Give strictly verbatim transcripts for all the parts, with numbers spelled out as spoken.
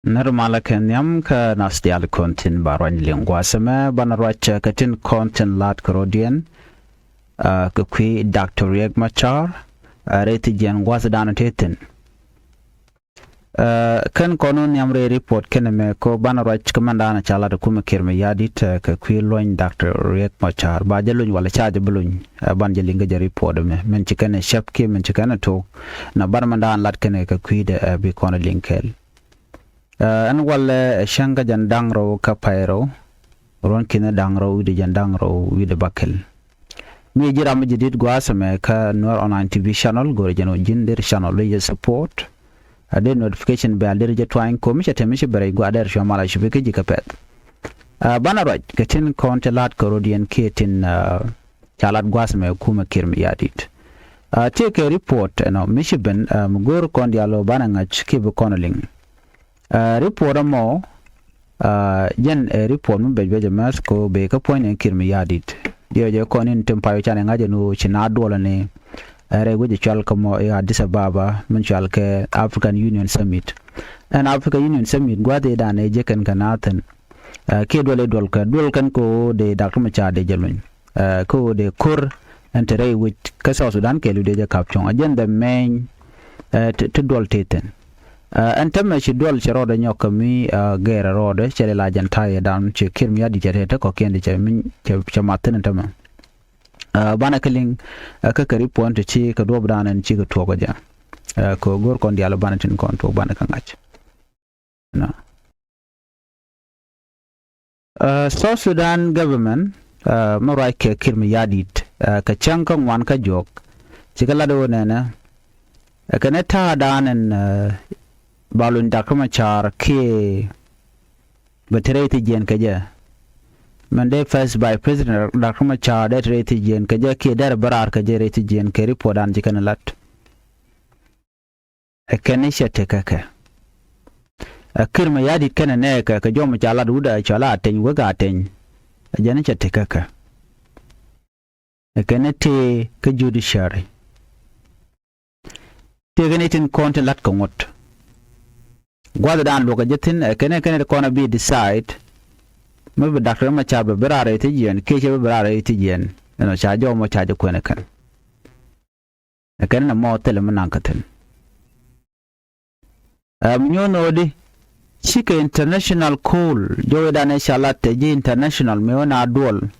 Nir malä kɛ nhiam kä nath diaal kɔn tin ba ruany liŋ gua̱a̱th ɛmɛ, banɛ ruac kɛ tin kɔn tin la̱t kɛ rɔ̱diɛn, ah, kɛ kui̱ Doctor Riek Machar, ah, rɛy thi̱jiɛn gua̱a̱th dan tëë thi̱n. Ah, kɛn kɔn wä nhiam rɛy report kɛn ɛmɛ kɛ banɛ ruac kɛ mɛn dan ca la̱t kumɛ Kiir Mayardit, ah, kɛ kui̱ luny Doctor Riek Machar. Ba jɛ luny walɛ ca jɛ bi luny, ah, banɛ jɛ liŋ kɛ jɛ report ɛmɛ. Min ci kɛn ɛ cäp kiɛ min ci kɛn ɛ tok. Na banɛ mɛn dan la̱t kɛn kɛ kui̱dɛ, ah, bi kɔn ɛ liŋ kɛɛl. Ah, ɛn walɛ, eh, cäŋ kä jiɛn da̱ŋ rɛw kä pay rɛw, ruɔ̱n ki̱ni da̱ŋ rɛw wi̱cdɛ jiɛn da̱ŋ rɛw wi̱cdɛ bäkɛl. Mi ji̱ ram mi ji̱ di̱t gua̱a̱th ɛmɛ kä Nuer Online T V channel, go̱rɛ jɛn ɔ ji̱n der channel, dee jɛ support. Ah, dee notification bell, dee jɛ tuany kɔ mi cɛ te mi ci bɛ rɛy gua̱a̱th, dee cuɛ mal a cupi kä ji̱ kä pɛth. Ah, banɛ ruac kɛ tin kɔn ti la̱t kɛ rɔ̱diɛn kiɛ tin, ah, ca la̱t gua̱a̱th ɛmɛ kumɛ Kiir Mayardit. Ah, tëëkɛ report ɛnɔ mi ci ben, ah, mi go̱o̱r kɔn diaal ɔ banɛ ŋa̱c kiɛ bi kɔn ɛ liŋ. Ah, report ɛmɔ, ah, jɛn ɛ report mi bɛc bɛc ɛmɛ kɛ ɣöö bëë kä puɔ̱ny ni Kiir Mayardit. Diɛw jɛ kɔn in tim pay ɔ canɛ ŋa̱c ɛn ɣöö ci naath duɔl ɛn ɛ rɛy wec ɛ cual kä mɔ i̱ Addis Ababa min cual kɛ African Union Summit. Ɛn African Union Summit gua̱a̱th ëëdan ɛ jek kɛn kɛ naath thi̱n. Ah, kiɛ duɔl ɛ duɔl kɛ, duɔl kɛn kɛ ɣöö dee Doctor Machar dee jɛ luny. Ah, kɛ ɣöö dee ko̱r ɛn te rɛy wec kä South Sudan kɛɛliw dee jɛ ka̱p cuɔ̱ŋ. Ɛ jɛn the main, ah, ti, ti duɔl tëë thi̱n. Ah, ɛn täämɛ ci duɔl cɛ rɔɔdɛ nyɔk kɛ mi, ah, gɛɛrɛ rɔɔdɛ cɛ lɛ la jɛn ta̱yɛ dan cɛ Kiir Mayardit cɛ te, te kɔ̱kiɛn ti cɛ mi cɛ, cɛ mat thi̱n ɛn täämɛ. Ah, banɛ kɛ liŋ, ah, kä kɛ report ti ci kɛ duɔ̱ɔ̱p dan ɛn ci kɛ tuɔɔk kä jɛ. Ah, kɛ ɣöö go̱o̱r kɔn diaal banɛ tin kɔn tuɔɔk banɛ kɛ ŋa̱c. Nɔ. Ah, South Sudan government, ah, mi ruac kɛ Kiir Mayardit, ah, kɛ cäŋ kä ŋuan kä juɔk, cikɛ lat ɣöö nɛnɛ, ah, kɛn ɛ ta̱a̱ dan ɛn, ah, ba luny Doctor Machar kiɛ bɛ te rɛy thi̱jiɛn kɛ jɛ. Min dee first vice president Doctor Machar dee te rɛy thi̱jiɛn kɛ jɛ kiɛ derɛ bä raar kɛ jɛ rɛy thi̱jiɛn kɛ report dan ci kɛn ɛ lat. Ɛ kɛn i̱ cɛ tekä kɛ. Ɛ Kiir Mayardit kɛnɛ nɛɛkɛ kɛ jɔmɔ ca lat wut ɛ cɔal a teny wek a teny. Ɛ jɛn i̱ cɛ tekä kɛ. Ɛ kɛn i̱ tëë kä judiciary. Tëë kɛn i̱ tin kɔn ti la̱t kɛ ŋuɔ̱t. Gua̱thdan luɔ̱kɛ jɛ thi̱n ɛ kɛn i̱ kɛn i̱ ti kɔn a bi decide. Mi bi Doctor Machar bɛ bi raar rɛy thi̱jiɛn kiɛ cɛ bi bi raar rɛy thi̱jiɛn. Ɛnɔ ca jɔmɔ ca jɛ kuɛn ɛ kɛn. Ɛ kɛn nɛ mɔ thilɛ mi naŋ kä thi̱n. Ɛ mi nyuɔ̱n ɣöödi cikɛ international call, jɔwɛ danɛ ca lat te ji̱ international mi ɣöö na duɔl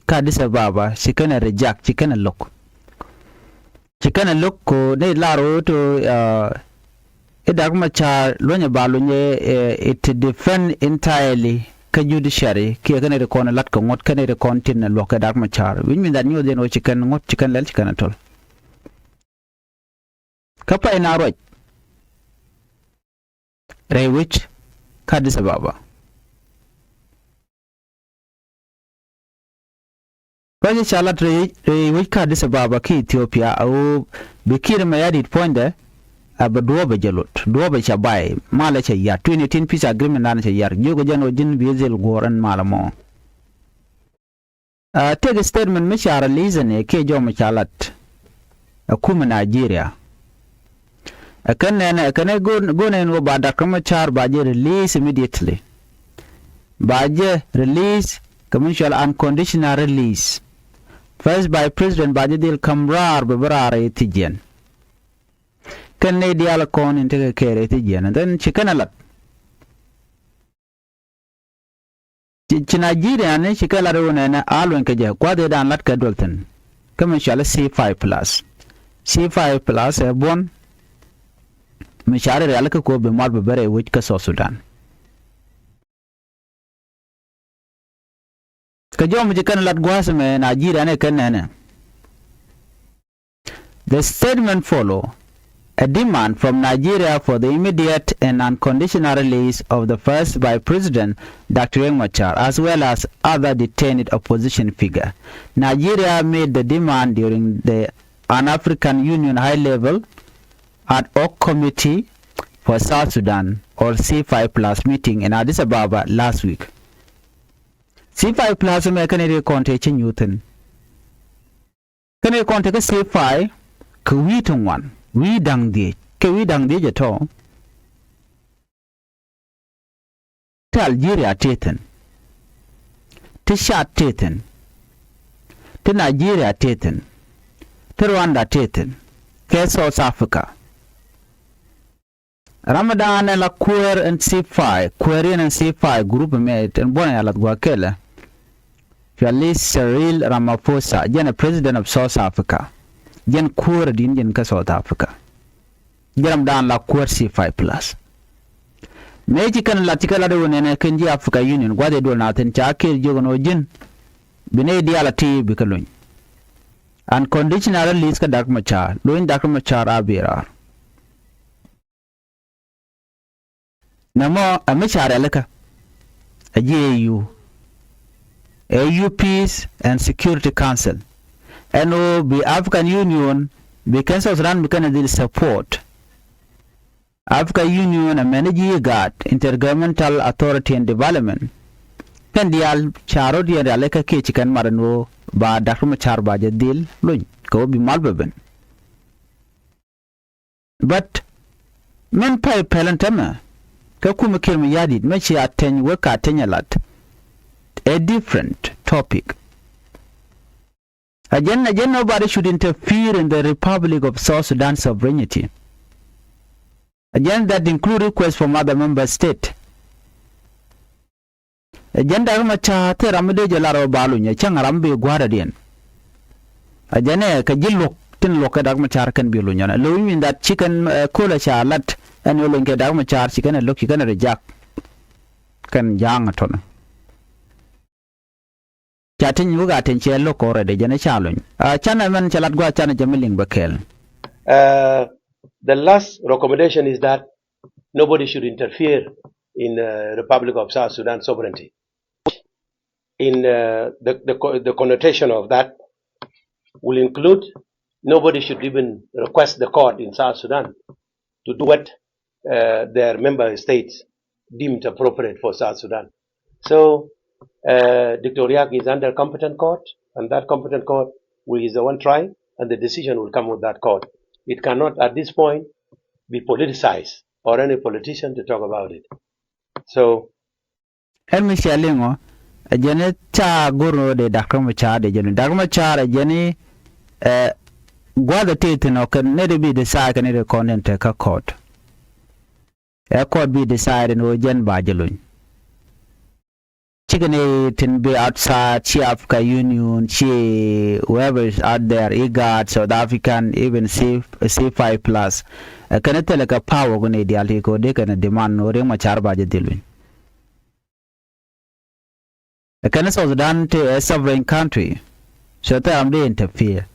kä Addis Ababa, ci kɛn ɛ reject, ci kɛn ɛ lo̱k. Ci kɛn ɛ lo̱k kɛ ɣöö nɛy lar ɣöö to, ɛ, i̱ Doctor Machar luɔ̱nyɛ ba luɔ̱nyɛ, ɛ, it defend entirely kä judiciary kiɛ kɛn ɛ ri kɔn lat kɛ ŋuɔ̱t kɛn ɛ ri kɔn tin ɛ luɔ̱k kɛ Doctor Machar. Which means that nyuɔ̱th yɛn ɣöö ci kɛn ŋuɔ̱t ci kɛn lɛl ci kɛn ɛ to̱l. Kä pay na ruac rɛy wec kä Addis Ababa. Ruac ca lat rɛy, rɛy wec kä Addis Ababa kä Ethiopia a ɣöö bi Kiir Mayardit puɔ̱nydɛ a bɛ duɔ̱ɔ̱pɛ jɛ lot, duɔ̱ɔ̱pɛ ca bay, malɛ ca yar, twenty eighteen peace agreement dan ca yar, jiök jɛn ɣöö ji̱n bi dhil guɔ̱ɔ̱r ɛn malɛ mɔ. A, tëëkɛ statement mi ca release ni kiɛ jɔmɔ ca lat ɛ kumɛ Nigeria. Ɛ kɛn nɛnɛ, ɛ kɛn ɛ go̱o̱r, go̱o̱r nɛn wä ba Doctor Machar ba jɛ release immediately. Ba jɛ release kɛ mi cual unconditional release. First vice president ba jɛ dhil ka̱m raar bɛ bi raar rɛy thi̱jiɛn. Kɛn nɛy diaal kɔn in tekɛ kɛɛr rɛy thi̱jiɛn. And then ci kɛn ɛ lat. Ci, ci Nigeria ni ci kɛ lat wun ɛnɛ a luɔny kɛ jɛ gua̱th ëëdan lat kɛ duɔl thi̱n. Kä mi cɔal i̱ C five plus. C five plus ɛ buɔ̱n mi cari rialikä kɛ ɣöö bi mual bi bɛ rɛy wec kä South Sudan. Kɛ jɔmɔ ci kɛn lat gua̱a̱th ɛmɛ Nigeria ni kɛn nɛnɛ. The statement follow a demand from Nigeria for the immediate and unconditional release of the first vice president, Doctor Riek Machar, as well as other detained opposition figure. Nigeria made the demand during the, an African Union high level ad hoc committee for South Sudan, or C five plus, meeting in Addis Ababa last week. C five plus mɛ kɛn ri kɔn te ci nyuthin. Kɛn ri kɔn te kä C five kɛ wi̱i̱ ti ŋuan, wi̱i̱ da̱ŋ dhieec, kɛ wi̱i̱ da̱ŋ dhieec ɛ tɔ. Ti Algeria tëë thi̱n. Ti Chad tëë thi̱n. Ti Nigeria tëë thi̱n. Ti Rwanda tëë thi̱n. Kɛ South Africa. Ram mi da̱a̱n ɛ la kuäär ɛn C five, kuäär yɛn ɛn C five group ɛmɛ ɛn buɔ̱n ɛ ya lath gua̱a̱th kɛlɛ. Cua li̱th Cyril Ramaphosa, jɛn ɛ President of South Africa. Jɛn kuäär ɛ di̱n jɛn kä South Africa. Jɛn ram da̱a̱n la kuäär C five plus. Mëë ci kɛn lat ci kɛ lat ɛ ɣöö nɛnɛ kɛn ji̱ Africa Union gua̱th ɛ duɔl na thi̱n ca kɛɛl jiök ɛn ɣöö ji̱n bi nɛy diaal a ti bikɛ luny. Unconditional release kä Dr. Machar, luny Dr. Machar a bi raar. Nɛmɔ ɛ mi ca rialikä ɛ ji̱ A U, A U Peace and Security Council. Ɛn ɣöö bi African Union bi kɛn South Sudan bi kɛn ɛ dhil support. African Union ɛ mɛn ji̱ IGAD, Intergovernmental Authority and Development. Kɛn diaal ca rɔ̱ diɛn rialikä kiɛ ci kɛn mat ɛn ɣöö ba Dr. Machar ba jɛ dhil luny kɛ ɣöö bi mal bɛ ben. But min pay pɛl ɛn tämɛ kä kumɛ Kiir Mayardit mɛ ci a teny wek ka teny a lat. A different topic. Again, again, nobody should interfere in the Republic of South Sudan sovereignty. Again, that include requests from other member state. Ɛ jɛn Dr. Machar thil ram mi dee jɛ lar ɔ ba luny ɛ cäŋ ram bi gua̱a̱r ɛ diɛn. Ɛ jɛn ɛ kɛ ji̱ luɔ̱k tin luɔ̱k kɛ Dr. Machar kɛn bi luny ɔnɛ. Luny min that ci kɛn ɛ köl ɛ ca lat ɛn ɣöö luny kɛ Dr. Machar ci kɛn ɛ lo̱k ci kɛn ɛ reject. Kɛn ja̱a̱ŋ ɛ tɔnɛ. Ca teny wek a teny cɛ lo̱k kɔrɛ dee jɛn ɛ ca luny. Ɛ canɛ mɛn cɛ lat gua̱a̱th canɛ jɛ mi liŋ bɛ kɛɛl. Uh, the last recommendation is that nobody should interfere in uh, Republic of South Sudan sovereignty. In uh, the, the, co- the connotation of that will include nobody should even request the court in South Sudan to do what uh, their member states deemed appropriate for South Sudan. So uh, Dr. Riek is under competent court, and that competent court will, is the one trying, and the decision will come with that court. It cannot at this point be politicized or any politician to talk about it. So ɛn mi cia liŋɔ ɛ jɛn ca go̱r ni wä dee Dr. Machar dee jɛn Dr. Machar ɛ jɛn ɛ gua̱th ɛ tëë thi̱n ɔ kɛn nɛy dee bi decide kɛn nɛy dee kɔn den te kä court. Ɛ court bi decide ni wä jɛn ba jɛ luny. Cikɛ ni tin bi outside ci Africa Union ci whoever is out there, IGAD, South African, even C, C five plus. Ɛ kɛn thilɛ kɛ power kɛ ni diaal ti kɛ wä dee kɛn demand ni wä Riek Machar ba jɛ dhil luny. Ɛ kɛn South Sudan ti ɛ sovereign country. So thil ram dee interfere.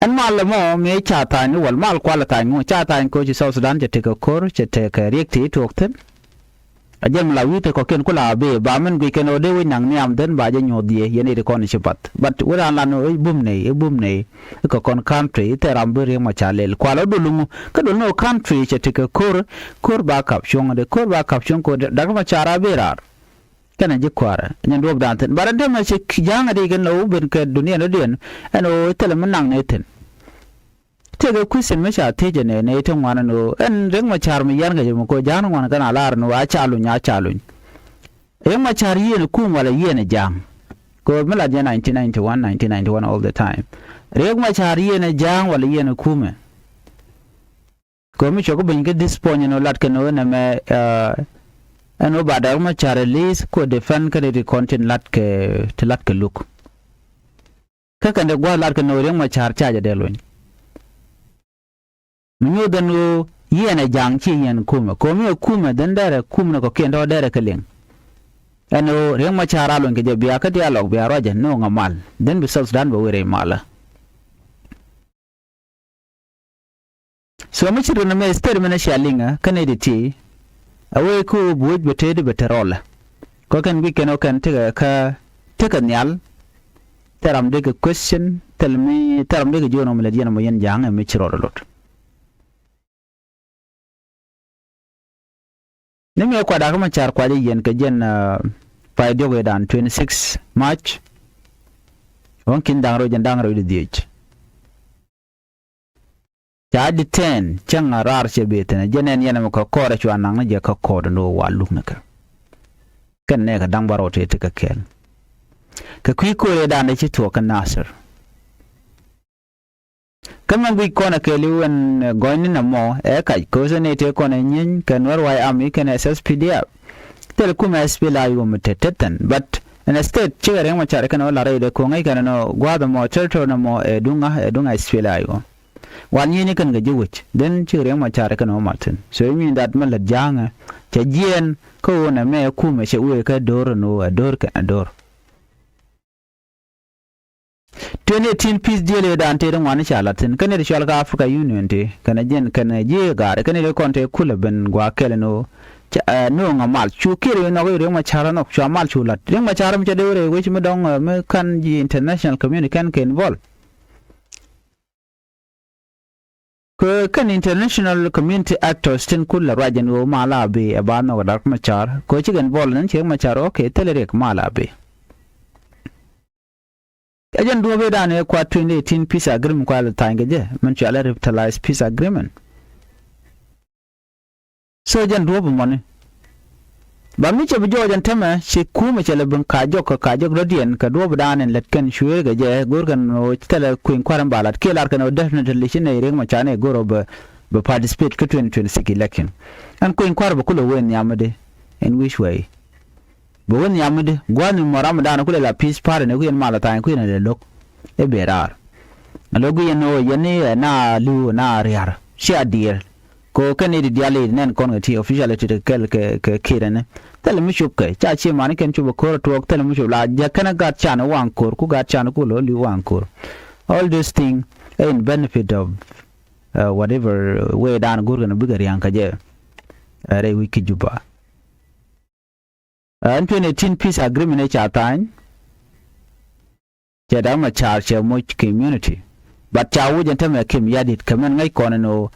Ɛn mal ɛmɔ mëë ca tha̱a̱ny ni wäl mal kual tha̱a̱ny ŋu ca tha̱a̱ny koci South Sudan cɛ tekɛ ko̱r cɛ tekɛ riɛk ti tuɔɔk thi̱n. A jɛn mi la wi̱i̱ te kɔ̱kiɛn ku la bi ba min guic kɛn ɣöö dee wec naŋ nhiam dhän ba jɛ nyuɔ̱th yɛ yɛn iti kɔn ci bath. But wec raan lan ɣöö i̱ bum nɛy i̱ bum nɛy i̱ kɛ kɔn country i̱ thɛɛr ram bi Riek Machar lɛl kual ɣöö dul ŋu kä dul ni ɣöö country cɛ tekɛ ko̱r. Ko̱r ba kap cuɔ̱ŋ dee ko̱r ba kap cuɔ̱ŋ ko̱r Dr. Machar a bi raar. Kɛnɛ ji̱ kua̱rä nyɛn duɔ̱ɔ̱p dan thi̱n. But ɛn täämɛ ci ja̱a̱ŋ ɛ ti kɛn ɣöö ben kɛ dunia ni diɛn ɛn ɣöö thilɛ mi naŋ ni thi̱n. Tëëkɛ question mi ca thiec ɛn ɛ nɛy ti ŋuan ɛn ɣöö ɛn Riek Machar mi yian kɛ jɛ mi ko̱ ja̱a̱ŋ ni ŋuan kɛn a lar ɛn ɣöö a ca luny a ca luny. Riek Machar yieen ɛ kum walɛ yieen ɛ ja̱a̱ŋ. Kɛ ɣöö mi lat jɛ nineteen ninety-one, nineteen ninety-one all the time. Riek Machar yieen ɛ ja̱a̱ŋ walɛ yieen ɛ kumɛ. Kɛ mi cɔk beny kä this point ɛn ɣöö lat kɛn ɣöö nɛmɛ ɛn ɣöö ba Dr. Machar release kɛ ɣöö defend kä ri ti kɔn tin lat kɛ ti lat kɛ luk. Kä kɛn dee gua̱th lat kɛn ɣöö Riek Machar ca jɛ dee luny. Mi nyuuth ɛn ɣöö yiɛn ɛ ja̱a̱ŋ ci yiɛn kumɛ kɛ ɣöö mi ɛ kumɛ dhän dɛrɛ kumɛ ni kɔ̱kiɛn tɔ̱ dɛrɛ kɛ liŋ. Ɛn ɣöö Riek Machar a luny kɛ jɛ bia kä dialogue bia ruacɛ ni ɣöö ŋa mal dhän bi South Sudan bɛ wëë rɛy malä. So mi ci rin mɛ statement cia liŋä kä nɛy ti ti a wee kä bi wec bɛ tëëdi bɛ te rɔlɛ. Kɔ kɛn guic kɛn ɔ kɛn tekɛ kä tekɛ nhial. Thil ram dee kɛ question thil mi thil ram dee kɛ jiön ɔ mi lät yɛn mɔ yɛn ja̱a̱ŋ ɛ mi ci rɔɔdɛ lot. Ni mëë kuat Dr. Machar kuacä yiɛn kɛ jɛn pay diɔk i̱ dan twenty six March. Ɣän kin da̱ŋ rɛw jɛn da̱ŋ rɛw di dhiec. ca detain, cäŋ a raar cɛ ben thi̱n, jɛn ɛn yɛn ɛmɛ kä kɔɔr ɛ cua naŋ ni jɛ kä kɔɔr ni wä wa luk ni kɛ. Kɛn nɛ kɛ da̱ŋ bärɔw tëë ti kɛ kɛɛl. Kɛ kui̱ ko̱r ëëdan ëë ci tuɔɔk kä Nasir. Kä mɛn guic kɔn ɛ kɛɛliw ɛn, eh, gɔ̱nyni nɛmɔ ɛ kac, ko̱sɛ ni tëë kɔn ɛ nyieny kɛ Nuɛr Way Army kɛnɛ S S P D F. Thil kumɛ S P L A I O mi te tethen, but ɛn ɛ state cikɛ Riɛk Macar kɛnɛ wä la rɛydɛ ko̱ŋ ɛ kɛnɛ nɔ gua̱a̱th ɛmɔ, territory nɛmɔ ɛ duŋa, ɛ duŋa S P L A I O. Wan nyieny kɛn kɛ ji̱ wec, then cikɛ Riɛk Macar kɛnɛ wä mat thi̱n. So it mean that mi lät ja̱a̱ŋɛ cɛ jiɛɛn kä ɣöö nɛmɛ ɛ kumɛ cɛ wëë kä do̱r ɛn ɣöö ɛ do̱r kɛnɛ do̱r. Twenty eighteen peace deal ëëdan tëë ti ŋuan ca la̱t thi̱n. Kä nɛy ti cɔal kä Africa Union tëë kɛnɛ jɛn kɛnɛ ji̱ gaat, kä nɛy ti kɔn tëë kulɛ ben gua̱a̱th kɛl ɛn ɣöö ca, eh, nööŋ a mal. Cu Kiir inɔk i̱ Riɛk Macar inɔk, cua mal cu la̱t. Riɛk Macar mi ca dee wä rɛy wec mi dɔ̱ŋ, eh, mi ka̱n ji̱ international community kɛn kɛ involve. Kɛ kɛn international community actors tin kulɛ ruac ɛn ɣöö mal a bi ɛ ba nhɔk ɛ Riɛk Macar. Kɛ cikɛ involve ni Riɛk Macar, okay, thilɛ riɛk, mal a bi. Ɛ jɛn duɔ̱ɔ̱p ëëdan ëë kua twenty eighteen peace agreement kua lɛ tha̱a̱ny kɛ jɛ, min cɔalɛ revitalized peace agreement. So jɛn duɔ̱ɔ̱p ɛmɔni. Ba mi cɛ bi jɔɔc ɛn tämɛ ci kumɛ cɛ lɛ ben ka jɔk kɛ ka jɔk dɔ̱diɛn kɛ duɔ̱ɔ̱p ëëdan ɛn lät kɛn cuëëri kɛ jɛ, go̱o̱r kɛn ɣöö thilɛ kui̱ny kua̱r ɛn ba la̱t kiɛ lar kɛn ɣöö definitely ci nɛy Riɛk Macar nɛy go̱o̱r ɣöö bɛ, bɛ participate kä twenty twenty-six election. Ɛn kui̱ny kua̱r bɛ kulɛ wee nhiamä di, in which way? Bɛ wä nhiamä di, gua̱a̱th ni mɔ ram dan kulɛ la peace party ni ku yɛn mal a tha̱a̱ny ku yɛn a lɛ lo̱k. I̱ ben raar. A lo̱k yɛn ɣöö yɛn i̱ ɛ na li̱w na ria̱r. Cia diɛɛr. Kɛ ɣöö kɛn i̱ di diaal i̱ nɛn kɔn kɛ ti official ti kɛl kɛ, kɛ Kiir ɛnɛ. Thilɛ mi cop kɛ. Ca cie mani kɛn cop ɛ ko̱r ɛ tuɔɔk, thilɛ mi cop la jɛ kɛn ɛ gat can ɛ waŋ ko̱r, ku gat can ɛ ku lo̱ li̱w waŋ ko̱r. All those things ɛ in benefit of, uh, whatever way dan go̱r kɛn bikɛ ria̱ŋ kɛ jɛ. Ɛ rɛy wi̱c ki Juba. Ɛn twenty eighteen peace agreement ëë ca tha̱a̱ny, cɛ Riɛk Macar cɛ moc kɛ immunity. But ca wi̱c ɛn tämɛ Kiir Mayardit kɛ mɛn ŋäc kɔn ɛn ɣöö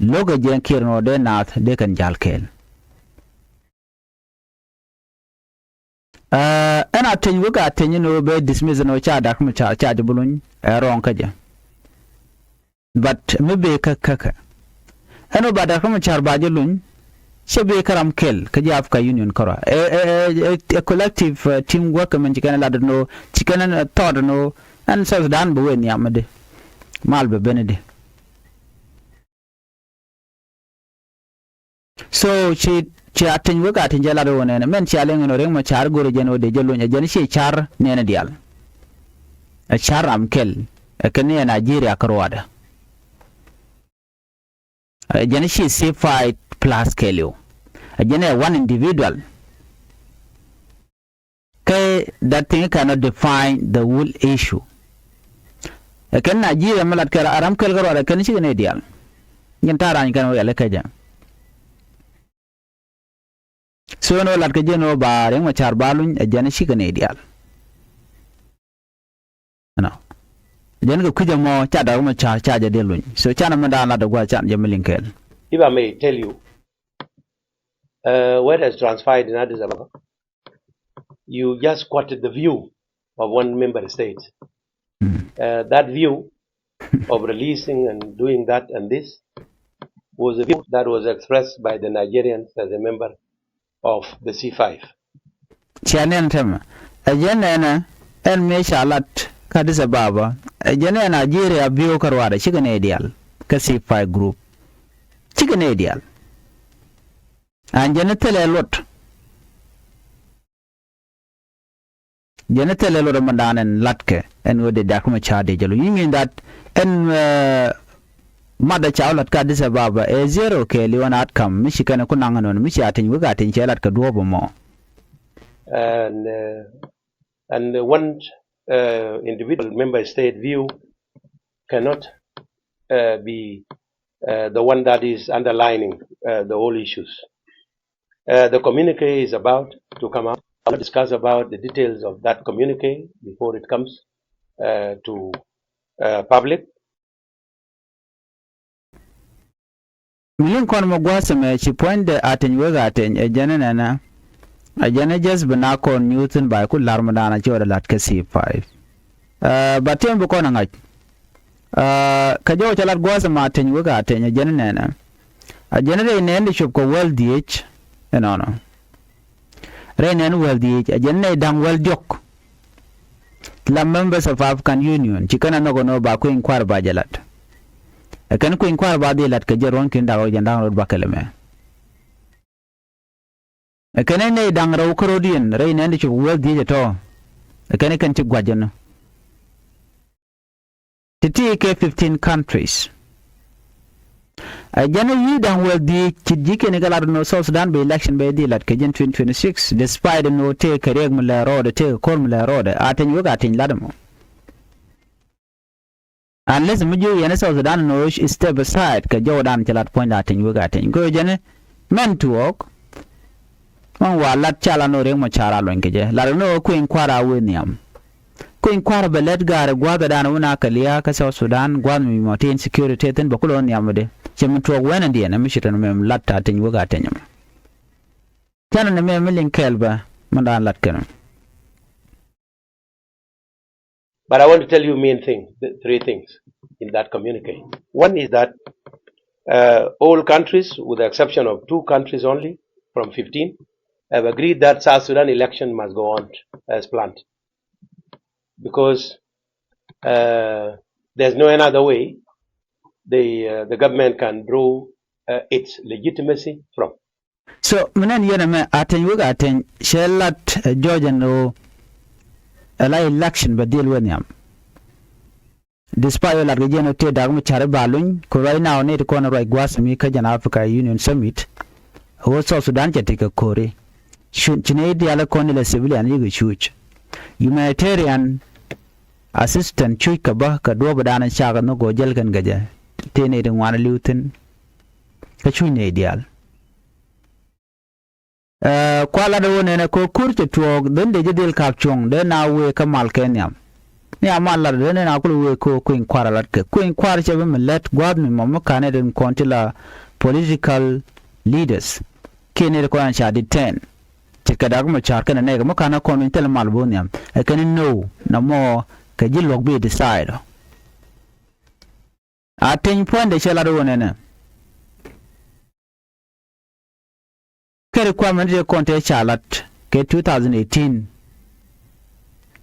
lo̱kɛ jɛ Kiir ɛn ɣöö dee naath dee kɛn ja̱l kɛɛl. Ɛn a teny wek a teny ɛn ɣöö bɛ dismiss ɛn ɣöö ca Riɛk Macar ca jɛ bi luny ɛ wrong kä jɛ. But mi bëë kä käkä. Ɛn ɣöö ba Riɛk Macar ba jɛ luny, cɛ bëë kä ram kɛl kä ji̱ Africa Union kärɔa. Ɛ, ɛ, ɛ, ɛ, ɛ collective, uh, team work mɛn ci kɛn ɛ lat ɛn ɣöö ci kɛn ɛ thought ɛn ɣöö ɛn South Sudan bɛ wee nhiam mi di. Mal bɛ ben di. So ci, ci a teny wek a teny cɛ lat ɣöö nɛnɛ. Mɛn cia liŋ ɛn ɣöö Riɛk Macar go̱rɛ jɛn ɣöö dee jɛ luny, ɛ jɛn ci car nɛnɛ diaal. Ɛ car ram kɛl. Ɛ kɛn ni ɛ Nigeria kä ruaadɛ. Ɛ jɛn ci C five plus kɛɛliw. Ɛ jɛn ɛ one individual. Kɛ that thing cannot define the whole issue. Ɛ kɛn Nigeria mi lat kɛ ram kɛl kä ruaadɛ kɛn cikɛ nɛy diaal. Jɛn ta̱a̱ rany kɛn wä yɛl i̱ kɛ jɛ. So ɛn ɣöö lat kɛ jɛn ɣöö ba Riɛk Macar ba luny ɛ jɛn cikɛ nɛy diaal. Ɛnɔ. Jɛn kɛ kui̱c ɛmɔ ca Riɛk Macar ca jɛ dee luny. So canɛ mɛn daan lat ɛ gua̱a̱th can jɛ mi liŋ kɛɛl. If I may tell you, uh, what has transpired in Addis Ababa, you just quoted the view of one member state. Mm. Uh, that view of releasing and doing that and this was a view that was expressed by the Nigerians as a member of the C five. Cia nɛn tɛmɛ. Ɛ jɛn nɛnɛ, ɛn mëë ca lat kä Addis Ababa. Ɛ jɛn ɛ Nigeria biöö kä ruaadɛ cikɛ nɛy diaal kä C five group. Cikɛ nɛy diaal. An jɛn thilɛ luɔt. Jɛn thilɛ luɔt ɛmɛ dan ɛn latkɛ ɛn ɣöö dee Riɛk Macar dee jɛ luny. You mean that ɛn, uh, matdɛ ca wä lat kä Addis Ababa ɛ zero kɛɛliw ɛn outcome mi ci kɛn ku naŋ ɛnɔn mi ci a teny wek a teny cɛ lat kɛ duɔ̱ɔ̱p ɛmɔ. And, uh, and one, uh, individual member state view cannot, uh, be, uh, the one that is underlining, uh, the whole issues. Uh, the communique is about to come out. I will discuss about the details of that communique before it comes, uh, to, uh, public. Mi liŋ kɔn mɛ gua̱a̱th ɛmɛ ci puɔ̱nydɛ a teny wek a teny ɛ jɛn ɛnɛnɛ. Ɛ jɛn ɛ jɛth bi na kɔn nyuuth thi̱n ba iku la̱r mi da̱a̱n a ci ɣɔt ɛ la̱t kɛ C five. Ɛ, ba tiɛm bi kɔn ɛ ŋa̱c. Kä jɔw cɛ lat gua̱a̱th ma teny wek a teny a jɛn nɛnɛ. A jɛn rɛy nɛn di cop kɛ wäl dhieec. Ɛnɔnɔ. Rɛy nɛn wäl dhieec a jɛn nɛy da̱ŋ wäl diɔ̱k. La members of African Union ci kɛn a nhɔk ɛn ɣöö ba kui̱ny kua̱r ba jɛ lat. Ɛ kɛn kui̱ny kua̱r ba dhil lat kɛ jɛ ruɔ̱n ki̱n da̱k rɔ jɛn da̱ŋ rɔ ba kɛl ɛmɛ. Ɛ kɛn ɛ nɛy da̱ŋ rɛw kärɔ̱diɛn rɛy nɛn ti cop wäl dhieec ɛ tɔ̱. Ɛ kɛn ɛ kɛn ci gua̱c ɛn. Ti̱ti̱ kɛ fifteen countries. Ɛ jɛn ɛ yi̱ da̱ŋ wäl dhieec ci ji̱ kɛn kɛ lat ɛn ɣöö South Sudan bɛ election bɛ dhil lat kɛ jɛn twenty twenty-six, despite ɛn ɣöö tëë kɛ riɛk mi lɛ rɔɔdɛ, tëë kɛ ko̱r mi lɛ rɔɔdɛ, a teny wek a teny lat ɛmɔ. Unless mi jiök yɛn South Sudan ni ɣöö step aside kɛ jɔwdan ci lat puɔ̱nyda teny wek a teny. Kɛ ɣöö jɛn mɛn tuɔɔk. Mɛn wa lat ca lat ni ɣöö Riek Machar a luɔny kɛ jɛ. Lat ni ɣöö kui̱ny kua̱r a wee nhiam. Kui̱ny kua̱r bɛ lät gaari gua̱a̱thdan wun a kɛ lia̱a̱ kä South Sudan gua̱a̱th mi mɔ ti insecurity thi̱n bɛ kulɛ wä nhiam wä di. Cɛ mi tuɔɔk wɛnɛ diɛn mi ci tɔn mɛm lat a teny wek a teny mɔ. Canɛ ni mɛm mi liŋ kɛɛl bä mɛn daan lat kɛn. But I want to tell you main thing, th- three things in that communique. One is that uh, all countries, with the exception of two countries only from fifteen, have agreed that South Sudan election must go on as planned because uh, there's no another way the, uh, the government can draw uh, its legitimacy from. So mi nɛn yɛn ɛmɛ a teny wek a teny cɛ lat ɛ jɔɔc ɛn ɣöö ɛ la election bɛ dhil wee nhiam. Despite ɣöö lat kɛ jiɛn ɣöö tëë da̱k mi ca̱r i̱ ba luny kɛ ruac now nɛy ti kɔn ruac gua̱a̱th mi kä jɛn Africa Union Summit. Ɣöö South Sudan cɛ ti kɛ ko̱ri. Cu- ci nɛy diaal kɔn ilɛ civilian yikɛ cuuc. Humanitarian assistant cuuc kɛ bä kɛ duɔ̱ɔ̱pdan cakɛ nhök ɣöö jäl kɛn kɛ jɛ. Tëë nɛy ti ŋuan li̱w thi̱n. Kä cuc nɛy diaal. Ɛ, kua lat ɣöö nɛnɛ kɛ ɣöö ko̱r cɛ tuɔɔk dhän dee ji̱ dhil ka̱p cuɔ̱ŋ dee na wëë kä mal kɛ nhiam. Ni a mal lat dee nɛn a kul wëë kɛ ɣöö kui̱ny kua̱r a lat kɛ kui̱ny kua̱r cɛ bi mi lät gua̱a̱th mi mɔm mi ka̱n ɛ rin kɔn ti la political leaders. Kiɛ ni ri kɔn ca detain. Ce̱tkɛ dak mi ca̱r kɛn ɛ nɛɛkɛ mi ka̱n ɛ kɔn in thil mal bo̱o̱ nhiam ɛ kɛn in no̱o̱ na mɔ kɛ ji̱ luɔ̱k bi decide ɔ. A teny puɔ̱nydɛ cɛ lat ɣöö nɛnɛ. Kɛ requirement ti kɔn tëë ca lat kɛ two thousand eighteen.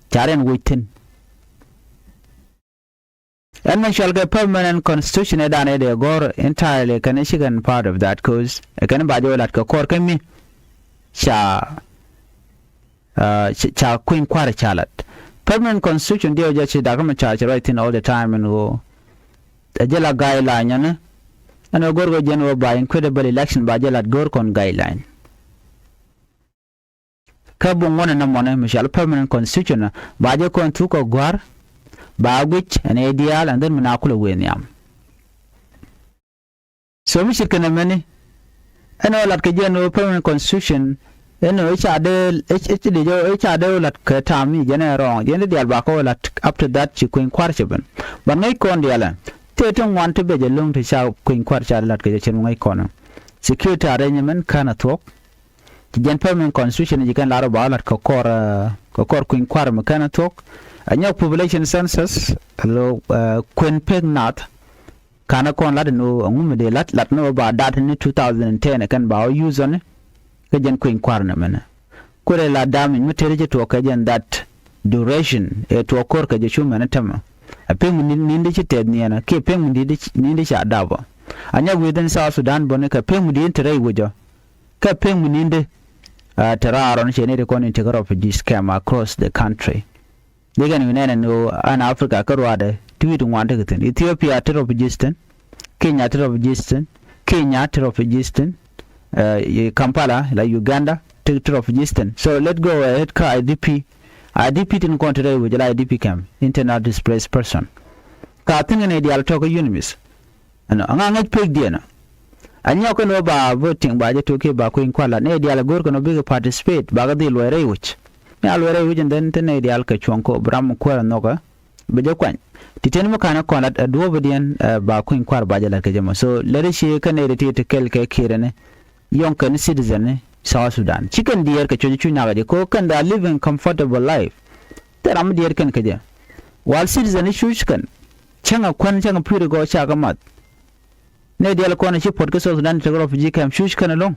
Ca rɛn wi̱c thi̱n. Ɛn mɛ cɔal kɛ permanent constitution ɛ dan ɛ dee gɔ̱r entirely kɛn ɛ cikɛn part of that cause ɛ kɛn ba jɛ wä lat kɛ kɔr kä mi ca ca kui̱ny kua̱r ca lat. Permanent constitution diɛ wä jɛ ci dak mi ca ci ruac thi̱n all the time ɛn ɣöö ɛ jɛ la guideline ɛn ɛn ɣöö go̱r kɛ jɛn ɣöö ba equitable election ba jɛ lat go̱r kɔn guideline. Kä bi ŋuɔ̱n ɛn ɛmɔni mi cɔal permanent constitution ba jɛ kɔn thuk kɛ gua̱r ba guic ɛn ɛ diaal and then mi na kulɛ wee nhiam. So mi ce̱tkɛ nɛmɛni ɛn ɣöö lat kɛ jɛn ɣöö permanent constitution ɛn ɣöö i̱ ca dee i̱ ca dee ɣöö lat kɛ ta̱a̱m mi jɛn ɛ rɔɔŋ jɛn i̱ diaal bakɛ ɣöö lat up to that ci kui̱ny kua̱r cɛ ben. But ŋäc kɔn diaalɛ tëë ti ŋuan ti bɛ jɛ lo̱ŋ ti ca kui̱ny kua̱r ca dee lat kɛ jɛ cɛn mi ŋäc kɔn. Security arrangement känɛ thuɔ̱k. Ci jɛn permanent constitution ci kɛn lar ɔ ba lat kɛ kɔr kɛ kɔr kui̱ny kua̱r mi känɛ thuɔ̱k. A nyɔk population census lo kuën pek nath. Ka̱n ɛ kɔn lat ni ɣöö ɛŋu mi dee lat lat ni ɣöö ba dat ni two thousand and ten ɛ kɛn ba ɣä use ɔni. Kä jɛn kui̱ny kua̱r ni mɛnɛ kuɛrɛ la damic mi teri ci tuɔɔk kɛ jɛn that duration ɛ tuɔɔk ko̱r kɛ jɛ cu mɛn tämɛ. Ɛ pek mi ni̱n di ci tɛth niɛnɛ kiɛ pek mi ni̱n di ca dapɔ. A nyɔk within South Sudan bäni kɛ pek mi di in te rɛy wecɔ. Kɛ pek mi ni̱n di te raar ɔni cɛ ni ri kɔn in tekɛ refugees camp across the country. Dikɛn wi̱nɛnɛ ni ɣöö ɛn Africa kä ruaadɛ ti wi̱i̱ ti ŋuan tekɛ thi̱n. Ethiopia ti refugees thi̱n. Kenya ti refugees thi̱n. Kenya ti refugees thi̱n. Kampala la Uganda ti ti refugees thi̱n. So let go ahead kä I D P. I D P tin kɔn ti rɛy wec la I D P camp, internal displaced person. Ka thi̱n kɛ ni diaal tɔ̱ kä UNMISS. Ɛnɔ aŋa ŋäc pek diɛn. A nyɔk kɛn wä ba voting ba jɛ tok kiɛ ba kui̱ny kua̱r lat ni diaal go̱o̱r kɛn wä bikɛ participate ba kɛ dhil luɔc rɛy wi̱c. Ni a luɔc rɛy wi̱c and then thin ni diaal kɛ cuɔ̱ŋ kɔ bi ram kuäär nhɔkä. Bɛ jɛ kuany ti tien mi ka̱n kɔn lat a duɔ̱ɔ̱p diɛn ba kui̱ny kua̱r ba jɛ lat kɛ jɛ mɔ. So lɛri ci kɛn ni ti ti kɛl kɛ kiɛrɛ ni yɔ̱ŋ kɛn citizen ni South Sudan ci kɛn diɛɛr kɛ cuɔ̱c cuc nak kɛ jɛ ko kɛn da living comfortable life. Thil ram mi diɛɛr kɛn kɛ jɛ wal citizen ni cuc kɛn. cäŋ a kuän cäŋ a pi̱i̱r gɔɔ cakɛ math. Nɛ diaal kɔn ci puɔt kä South Sudan tekɛ refugee camp cuc kɛn ɛlɔ̱ŋ.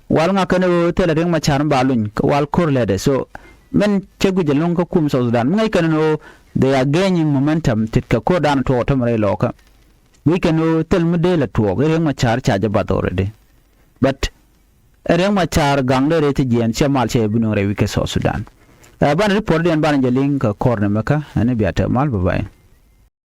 Wal ŋa kɛn ɣöö thilɛ Riek Machar ba luny kɛ wal ko̱r lɛtdɛ. So mɛn cä guic ɛlɔ̱ŋ kä kum South Sudan mi ŋäc kɛn ɣöö they are gaining momentum tit kɛ ko̱r dan tuɔɔk tämɛ rɛy lɔɔkä. Guic kɛn ɣöö thil mi dee la tuɔɔk i̱ Riek Machar ca jɛ bath already. But Riek Machar gaŋ dee rɛy ti jiɛɛn cɛ mal cɛ bi nuŋ rɛy wi̱c kɛ South Sudan. Ɛ banɛ report diɛn banɛ jɛ liŋ kɛ kɔr ni mɛkä ɛn bia te mal bye bye.